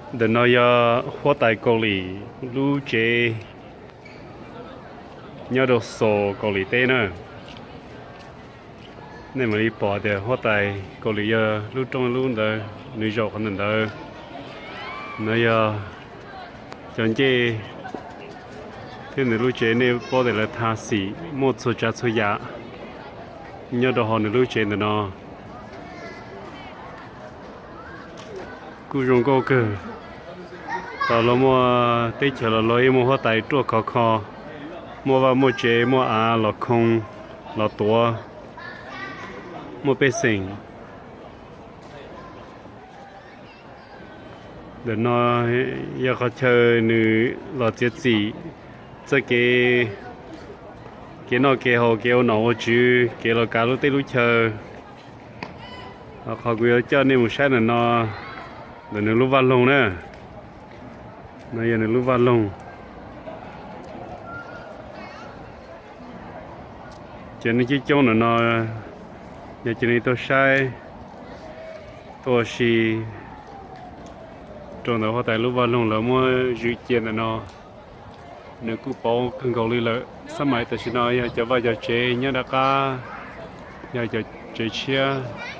Ntawm no yog huab tais Kaus Lim lub tsev nyob rau Seoul Kaus Lim teb na. Nej mam li pom tias huab tais Kaus Lim yog lub rooj lub ntawd, nws zaum qhov ntawm ntawd. No yog cov ncej thiab nws lub tsev, nej paub tias lawv tha xim muaj txhua tsav txhua yam nyob rau hauv nws lub tsev ntawm no. Kuj zoo nkauj kawg. Thaum luag muaj teb chaws los luag yeej muaj huab tais ruaj khov kho, muaj vaj muaj tsev, muaj av los khoo, los tuav, muaj pej xeem. Ntawm no yog qhov chaw nws los txiav txim txoj kev, kev noj kev haus, kev ua nom ua tswv, kev los kav lub teb lub chaw. Qhov kuv yuav coj nej mus saib ntawm no, ntawm nws lub vaj loog na. No yog nws lub vaj loog. Ces nej coob coob ntawm no yog ces nej tuaj saib, tuaj ua si rau ntawm huab tais lub vaj loog lawv muab zwm cia ntawm no. Nws kuj pauv kawg nkaus li lawm. Xab mais tam sim no yog cov vaj cov tsev nyob rov qab, yog cov tsev tshiab.